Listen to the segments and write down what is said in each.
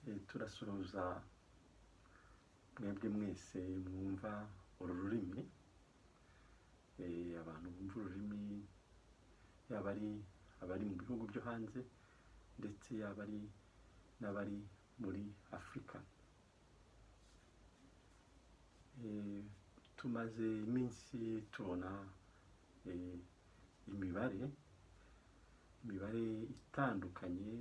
Turasuhuza mwebwe mwese mwumva uru rurimi, abantu bumva ururimi, yaba ari abari mu bihugu byo hanze ndetse yaba ari n'abari muri Afurika. Tumaze iminsi tubona imibare itandukanye,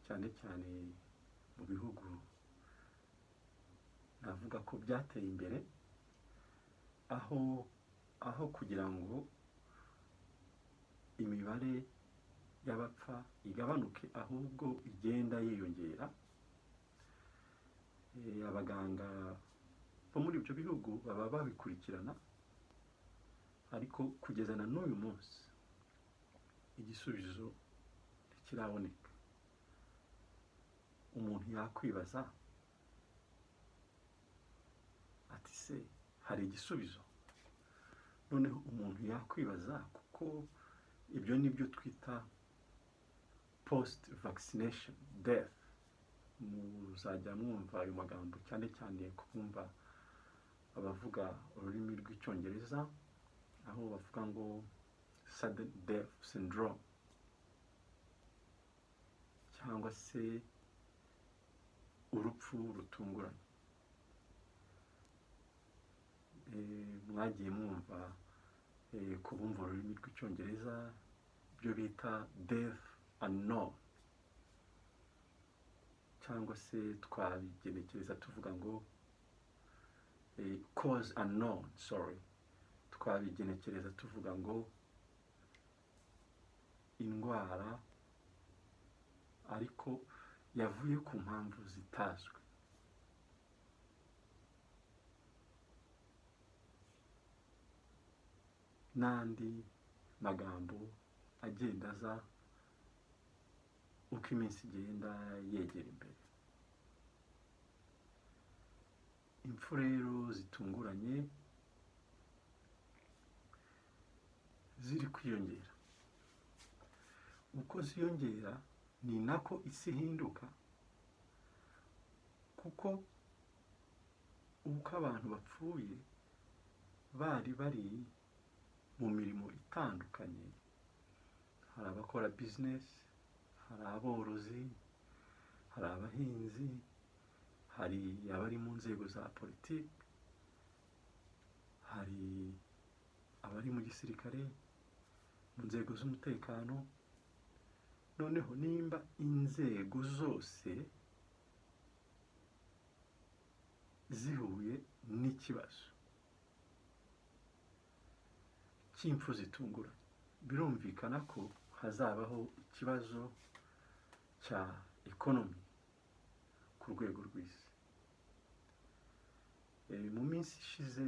cyane cyane mu bihugu navuga ko byateye imbere, aho kugira ngo imibare y'abapfa igabanuke ahubwo igenda yiyongera. Abaganga bo muri ibyo bihugu baba babikurikirana, ariko kugeza na n'uyu munsi igisubizo ntikiraboneka. Umuntu yakwibaza ati: "Se hari igisubizo?" Noneho umuntu yakwibaza, kuko ibyo ni byo twita post vaccination death. Muzajya mwumva ayo magambo cyane cyane kumva abavuga ururimi rw'Icyongereza, aho bavuga ngo sudden death syndrome cyangwa se urupfu rutunguranye. Mwagiye mwumva ku bumva ururimi rw'Icyongereza ibyo bita death unknown, cyangwa se twabigenekereza tuvuga ngo cause unknown, sorry, twabigenekereza tuvuga ngo indwara ariko yavuye ku mpamvu zitazwi. N'andi magambo agenda aza uko iminsi igenda yegera imbere. Impfu rero zitunguranye ziri kwiyongera. Uko ziyongera ni nako isi ihinduka, kuko uko abantu bapfuye bari bari mu mirimo itandukanye, hari abakora bizinesi, hari aborozi, hari abahinzi, hari abari mu nzego za politiki, hari abari mu gisirikare, mu nzego z'umutekano. Noneho nimba inzego zose zihuye n'ikibazo cy'impfu zitunguranye, birumvikana ko hazabaho ikibazo cya economy ku rwego rw'isi. Mu minsi ishize,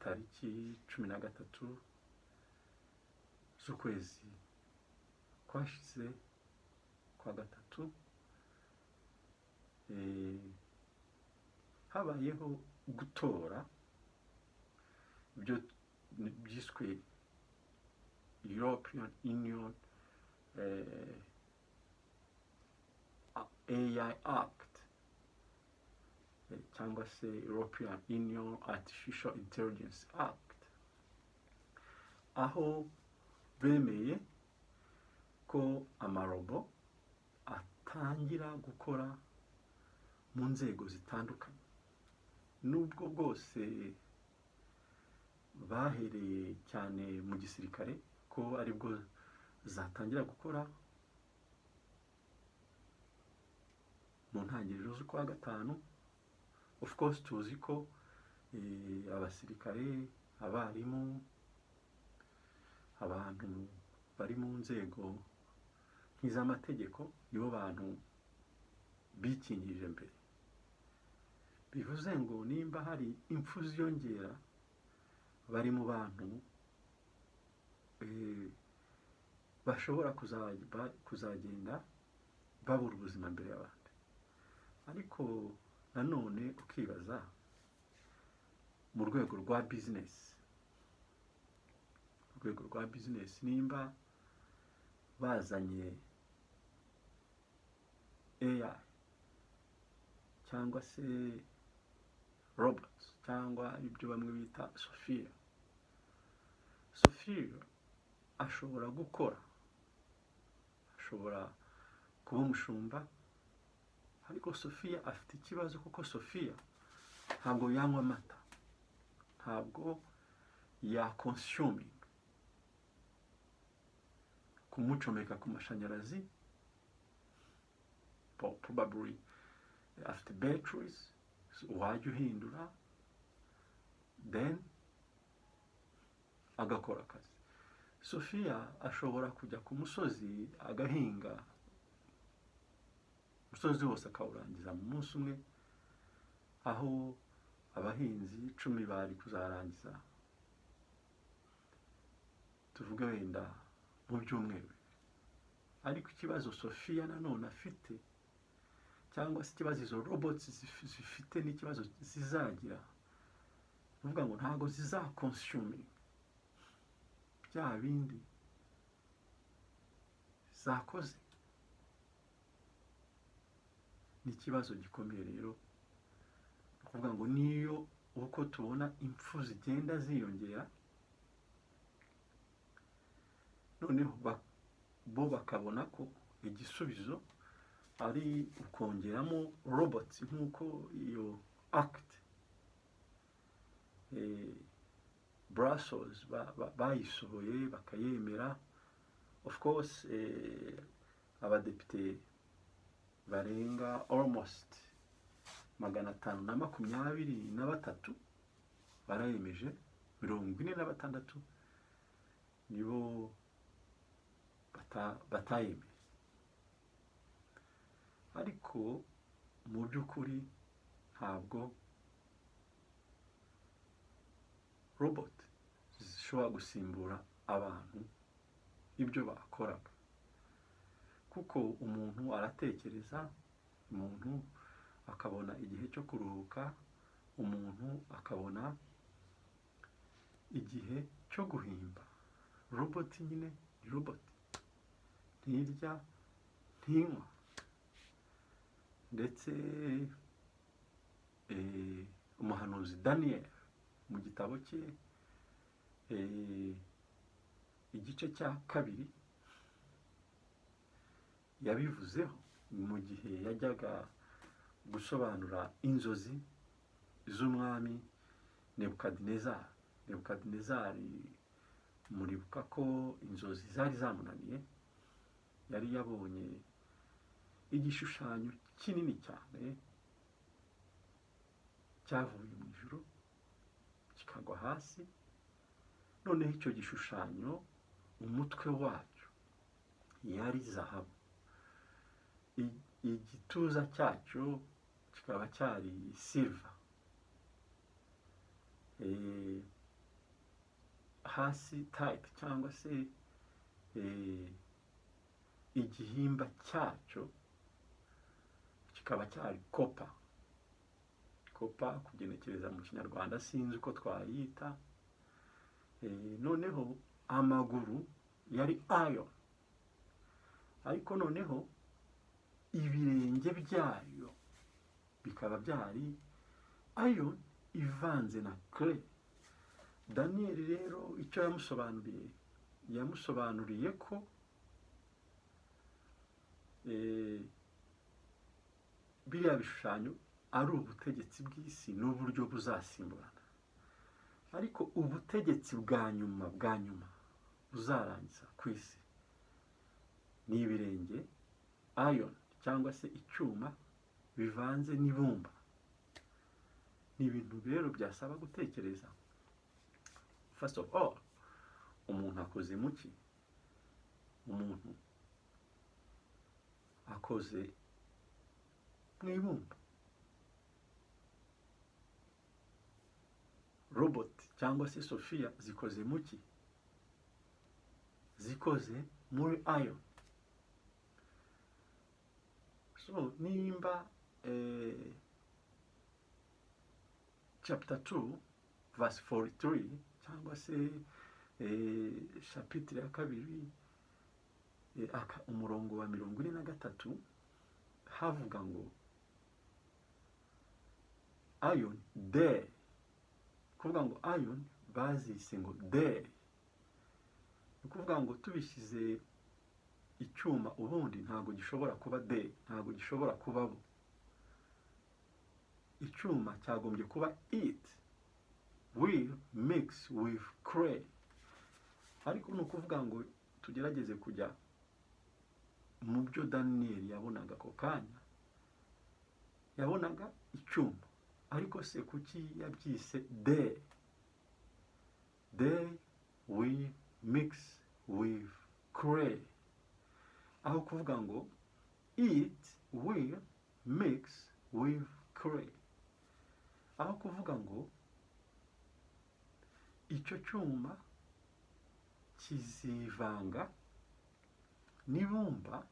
tariki 13 z'ukwezi kwashize kwa gatatu, habayeho gutora ibyo byiswe European Union AI Act, cyangwa se European Union Artificial Intelligence Act, aho bemeye ko amarobo atangira gukora mu nzego zitandukanye, nubwo bwose bahereye cyane mu gisirikare ko aribwo zatangira gukora mu ntangiriro z'ukwa gatanu. Of course tuzi ko abasirikare, abarimu, abantu bari mu nzego nk'iz'amategeko nibo bantu bikingirije mbere. Bivuze ngo nimba hari impfu ziyongera, bari mu bantu bashobora kuzagenda babura ubuzima mbere y'abandi. Ariko nanone ukibaza mu rwego rwa bizinesi, urwego rwa bizinesi, nimba bazanye AI cyangwa se robots cyangwa ibyo bamwe bita Sophia. Sophia ashobora gukora, ashobora kuba umushumba, ariko Sophia afite ikibazo kuko Sophia ntabwo yanywa amata, ntabwo yaconsuminga. Kumucomeka ku mashanyarazi, probably afite batteries wajya uhindura, then agakora akazi. Sophia ashobora kujya ku musozi agahinga umusozi wose akawurangiza mu munsi umwe, aho abahinzi 10 bari kuzarangiza, tuvuge wenda, mu byumweru 2. Ariko ikibazo Sophia nanone afite, cyangwa se ikibazo izo robots zifite n'ikibazo zizagira, ni ukuvuga ngo ntabwo zizaconsuminga bya bindi zakoze. Ni ikibazo gikomeye rero. Ni ukuvuga ngo niyo uko tubona impfu zigenda ziyongera, noneho bo bakabona ko igisubizo ari ukongeramo robots, nk'uko iyo act Brussels bayisohoye bakayemera. Of course, abadepite barenga almost 523 barayemeje, 46 nibo batayemeye. Ariko mu by'ukuri ntabwo robot zishobora gusimbura abantu ibyo bakoraga, kuko umuntu aratekereza, umuntu akabona igihe cyo kuruhuka, umuntu akabona igihe cyo guhimba. Robot nyine ni robot, ntirya, ntinywa. Ndetse umuhanuzi Daniel mu gitabo cye, igice cya 2, yabivuzeho mu gihe yajyaga gusobanura inzozi z'umwami Nebukadinezari. Nebukadinezari, muribuka ko inzozi zari zamunaniye. Yari yabonye igishushanyo kinini cyane cyavuye mu ijuru kikagwa hasi. Noneho icyo gishushanyo, umutwe wacyo yari zahabu, igituza cyacyo kikaba cyari silver, hasi type cyangwa se igihimba cyacyo kikaba cyari copper. Copper kugenekereza mu Kinyarwanda sinzi uko twayita. Noneho amaguru yari iron, ariko noneho ibirenge byayo bikaba byari iron ivanze na clay. Daniel rero icyo yamusobanuriye, yamusobanuriye ko biriya bishushanyo ari ubutegetsi bw'isi n'uburyo buzasimburana, ariko ubutegetsi bwa nyuma bwa nyuma buzarangiza ku isi ni ibirenge, iron cyangwa se icyuma bivanze n'ibumba. Ni ibintu rero byasaba gutekereza. First of all, umuntu akoze mu ki? Umuntu akoze mu ibumba. Robot cyangwa se Sophia zikoze mu ki? Zikoze muri iron. So nimba chapter 2 verse 43 cyangwa se chapitre ya 2, umurongo wa 43. Havuga ngo iron they, kuvuga ngo iron bazise ngo they, ni ukuvuga ngo tubishyize icyuma ubundi ntabwo gishobora kuba they, ntabwo gishobora kuba bo. Icyuma cyagombye kuba it will mix with clay. Ariko ni ukuvuga ngo tugerageze kujya mu byo Daniel yabonaga ako kanya. Yabonaga icyuma, ariko se kuki yabyise they? They will mix with clay, aho kuvuga ngo it will mix with clay, aho kuvuga ngo icyo cyuma kizivanga n'ibumba,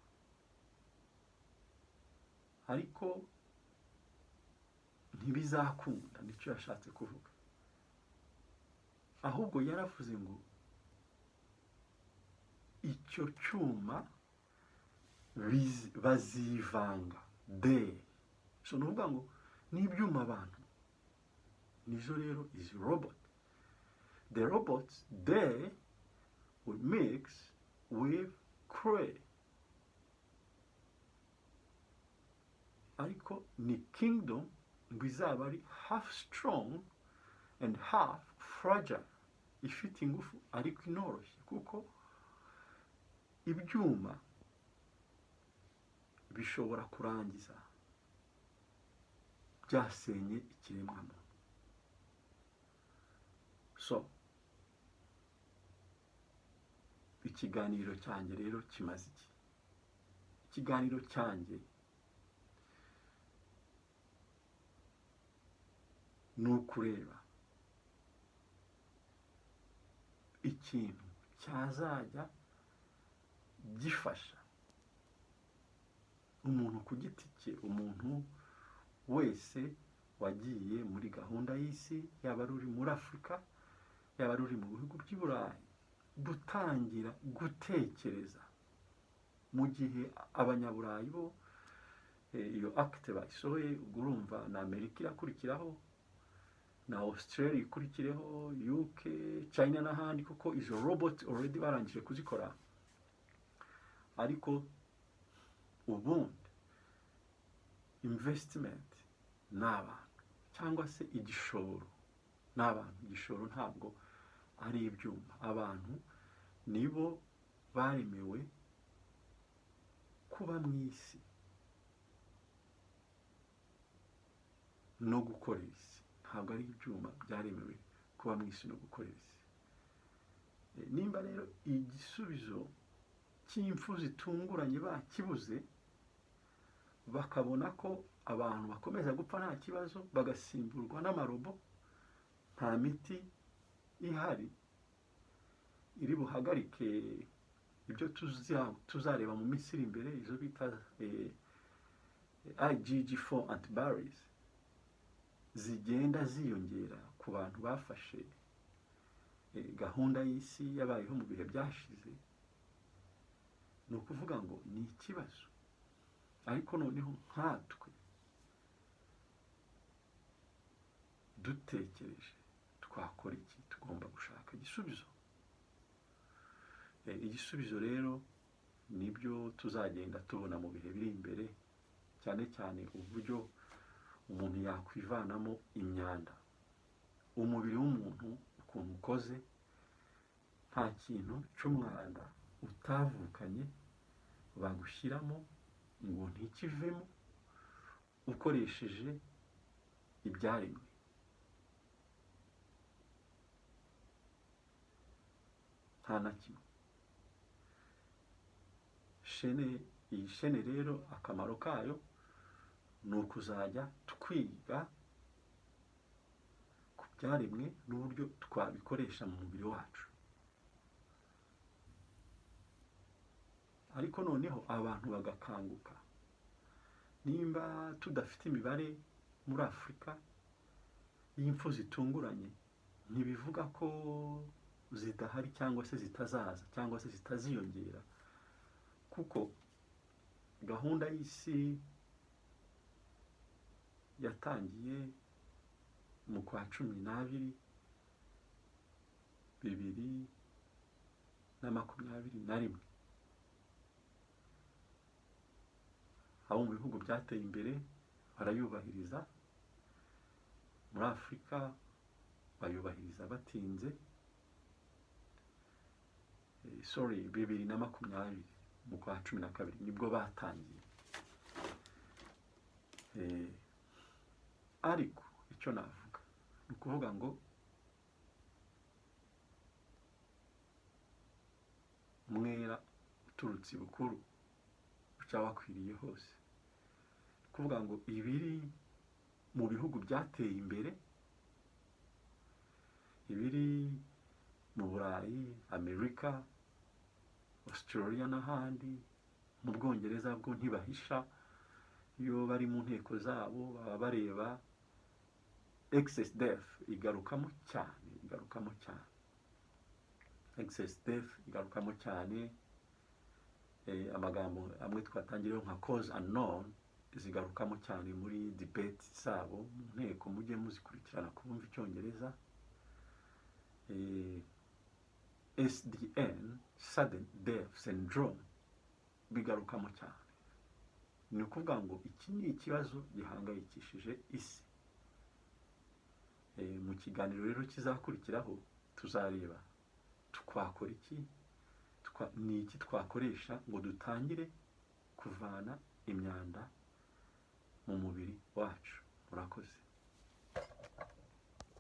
ariko ntibizakunda. Nicyo yashatse kuvuga. Ahubwo yaravuze ngo icyo cyuma bazivanga they. So ni ukuvuga ngo n'ibyuma abantu nizo rero izi robot, the robots, they will mix with clay. Ariko ni kingdom ngo izaba ari half strong and half fragile, ifite ingufu ariko inoroshye, kuko ibyuma bishobora kurangiza byasenye ikiremwamuntu. So ikiganiro cyanjye rero kimaze iki? Ikiganiro cyanjye ni ukureba ikintu cyazajya gifasha umuntu ku giti cye, umuntu wese wagiye muri gahunda y'isi, yaba ari uri muri Afurika, yaba ari uri mu bihugu by'i Burayi, gutangira gutekereza mu gihe Abanyaburayi bo iyo acte bayisohoye. Ubwo urumva na Amerika irakurikiraho, na Australia ikurikireho, UK, China n'ahandi, kuko izo robot already barangije kuzikora. Ariko ubundi investment ni abantu, cyangwa se igishoro ni abantu. Igishoro ntabwo ari ibyuma. Abantu nibo baremewe kuba mu isi no gukorera isi, ntabwo ari ibyuma byaremewe kuba mu isi no gukorera isi. Nimba rero igisubizo cy'impfu zitunguranye bakibuze, bakabona ko abantu bakomeza gupfa nta kibazo, bagasimburwa n'amarobo, nta miti ihari iri buhagarike ibyo tuzareba mu minsi iri imbere, izo bita IgG4 antibodies zigenda ziyongera ku bantu bafashe gahunda y'isi yabayeho mu bihe byashize. Ni ukuvuga ngo ni ikibazo. Ariko noneho nkatwe dutekereje twakora iki? Tugomba gushaka igisubizo. Igisubizo rero nibyo tuzagenda tubona mu bihe biri imbere, cyane cyane uburyo umuntu yakwivanamo imyanda. Umubiri w'umuntu ukuntu ukoze, nta kintu cy'umwanda utavukanye bagushyiramo ngo ntikivemo ukoresheje ibyaremwe. Nta na kimwe. Shene iyi shene rero akamaro kayo ni ukuzajya twiga ku byaremwe n'uburyo twabikoresha mu mubiri wacu. Ariko noneho abantu bagakanguka. Nimba tudafite imibare muri Afurika y'impfu zitunguranye, ntibivuga ko zidahari cyangwa se zitazaza cyangwa se zitaziyongera, kuko gahunda y'isi Yatangiye mu kwa 12 2021. Abo mu bihugu byateye imbere barayubahiriza, muri Afurika bayubahiriza batinze. Sorry, 2020 mu kwa 12 nibwo batangiye. Ariko icyo navuga ni ukuvuga ngo umwera uturutse ibukuru uca wakwiriye hose. Ni ukuvuga ngo ibiri mu bihugu byateye imbere, ibiri mu Burayi, Amerika, Australia n'ahandi, mu Bwongereza bwo ntibahisha, iyo bari mu nteko zabo baba bareba excess death igarukamo cyane, igarukamo cyane excess death igarukamo cyane. Amagambo amwe twatangiriyeho nka cause unknown zigarukamo cyane muri debate zabo mu nteko, mujye muzikurikirana kubumva Icyongereza. SDN, sudden death syndrome, bigarukamo cyane. Ni ukuvuga ngo iki ni ikibazo gihangayikishije isi. Mu kiganiro rero kizakurikiraho tuzareba twakora iki, ni iki twakoresha ngo dutangire kuvana imyanda mu mubiri wacu. Murakoze.